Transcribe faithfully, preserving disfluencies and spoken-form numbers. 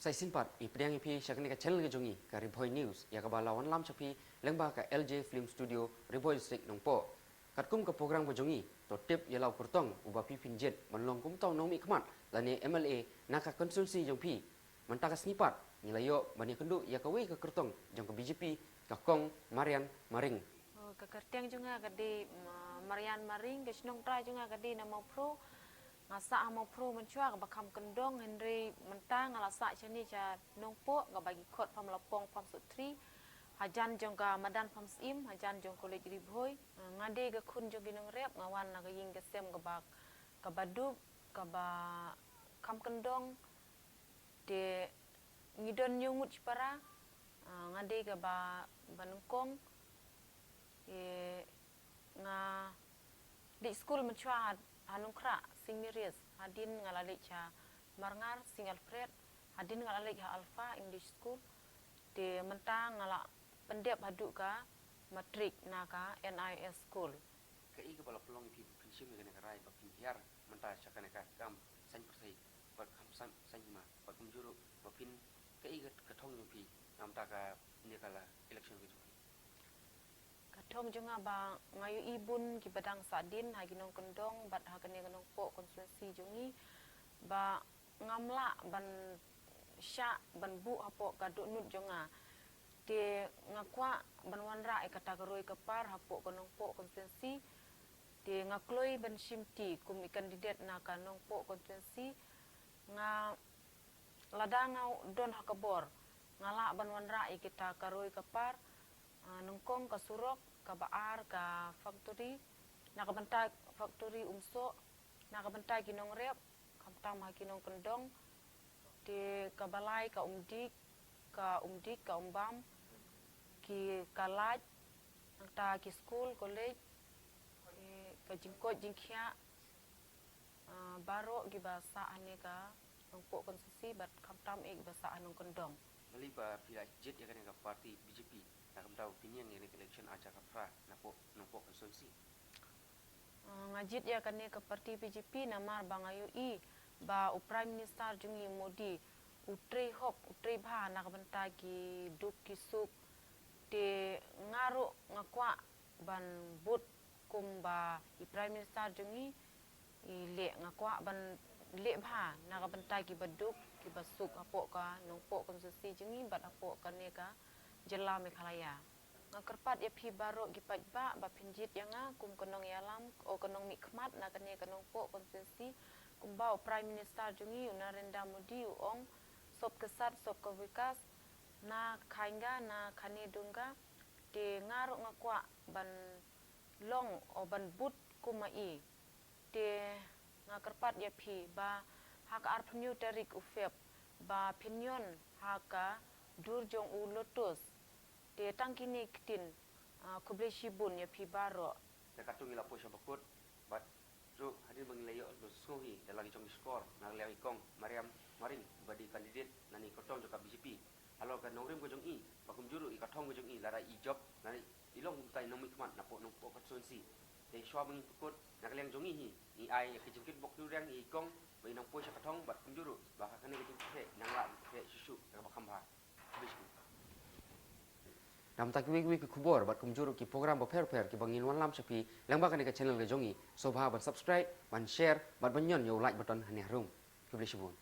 Sa shisien pat, i pdiang ïa phi sha kane ka channel ka jong i, ka Ri Bhoi News, ïa kaba la wanlam sha phi lyngba ka L J Film Studio, Ri Bhoi District, Nongpoh. Katkum ka program ka jong i, to tip ïa la u kyrtong uba phi pynjied ban long kum uta u nongmihkhmat lane M L A na ka constituency jong phi. Mynta ka sngi pat ngi la ïoh ban ïakynduh ïa kawei ka kyrtong jong ka B J P, ka Kong Marian Maring. Oh, ka kyrteng jong nga ka dei, mm, Marian Maring, ka shnong trai jong nga ka dei na Mawphro. Nga sah ha Mawphro mynshuwa kaba kham kyndong, hynrei mynta nga la sah shane sha Nongpoh, kaba ki khot Pham Lapong, Pham Sutri, hajan jong ka madan Pham Syiem, hajan jong College Ri Bhoi. Nga dei ka khun jong ki nongrep, nga wan na ka ïing ka sem kaba, kaba duk, kaba kham kyndong. Te ngi don hynñiew ngut shipara, ah, nga dei kaba, ba nyngkong. Te nga leit skul mynshuwa ha, ha Nongkhrah, Saint Mary's, hadien nga la leit sha Marngar, Saint Alfred, hadien nga la leit ha Alpha English School. Te mynta nga la pyndep haduh ka matric na ka N I S School. Kaei kaba la pynlong ïa phi ba phin shim ïa kane ka rai ba phin hiar mynta sha kane ka kam saiñ pyrthei, bad kam saiñ, saiñ hima, bad kumjuh ruh ba phin, kaei ka, ka thong jong phi na mynta kane ka la election ka jong phi? Ka thong jong nga ba nga ïohi bun kiba dang sahdien ha ki nongkyndong bad ha kane ka Nongpoh constituency jong ngi, ba ngam lah ban shah ban buh hapoh ka dohnud jong nga. Te nga kwah ban wanrah ïa kata ka roi ka par hapoh ka Nongpoh constituency. Te nga kloi ban shimti kum i candidate na ka Nongpoh constituency. Nga, lada nga don ha ka bor, nga lah ban wanrah ïa kita ka roi ka par, ah, nyngkong ka surok, kaba ar ka factory, na ka bynta factory Umsoh, na ka bynta ki nongrep, khamtam ha ki nongkyndong. Te kaba lai ka Umdik, ka Umdik, ka Umbam, ki ka lait, nangta ki skul, college, ki ka jingkoit jingkhiah, ah, baroh kiba sah hane ka Nongpoh constituency bad khamtam eh kiba sah ha nongkyndong. Balei ba phi la jied ïa kane ka party B J P, na ka bynta ba phin ïeng ïa kane ka election ar hajar khatphra napoh Nongpoh constituency? Ah, nga jied ïa kane ka party B J P namar ba nga ïohi ba u Prime Minister jong ngi Modi u trei hok, u trei bha na ka bynta ki duk ki suk. Te nga ruh nga kwah ban bud kumba i Prime Minister jong ngi i leh, nga kwah ban leh bha na ka bynta kiba duk kiba suk hapoh ka Nongpoh constituency jong ngi bad hapoh kane ka jylla Meghalaya. Nga kyrpad ïa phi baroh ki paidbah ba phin jied ïa nga kum ka nongïalam, o ka nongmihkhmat na kane ka Nongpoh constituency, kumba u Prime Minister jong ngi u Narendra Modi u ong, "Sabka saath, sabka vikas, na khainga, na khane dunga." Te nga ruh nga kwah ban long o ban bud kum ma i. Te nga kyrpad ïa phi ba ha ka arphew hynñiew tarik u Feb ba phin ïon ha ka dur jong u Lotus. Te tang kine ki ktien, ah, khublei shibun ïa phi baroh. Te katto ngi la poi sha bakut, bad ruh hadien ba ngi la ïoh ban sngewthuh hi da la ki jong ki shkor, na ka liang i Kong Mariam Maring, ba dei candidate lane kyrtong jong ka B J P. Halor ka nongrim ka jong i, bad kumjuh ruh i ka thong ka jong i, lada i jop, lada i long kumta i nongmihkhmat napoh Nongpoh constituency. Te shuwa ba ngin pynkut, na ka liang jong i hi, i ai ïa ka jingkitbok riewriang ïa i Kong, ba i nang poi sha ka thong, bad kumjuh ruh ba ha kane ka jingpyrkhat, nang lah ban pyrkhat shuh shuh ïa kaba kham bha. Namar ta kiwei kiwei ki khubor bad kumjuh ruh ki program bapher bapher kiba ngin wanlam sha phi lyngba kane ka channel ka jong ngi, sngewbha ban subscribe, ban share, bad ban ïon ïa u like button hangne harum. Khublei shibun.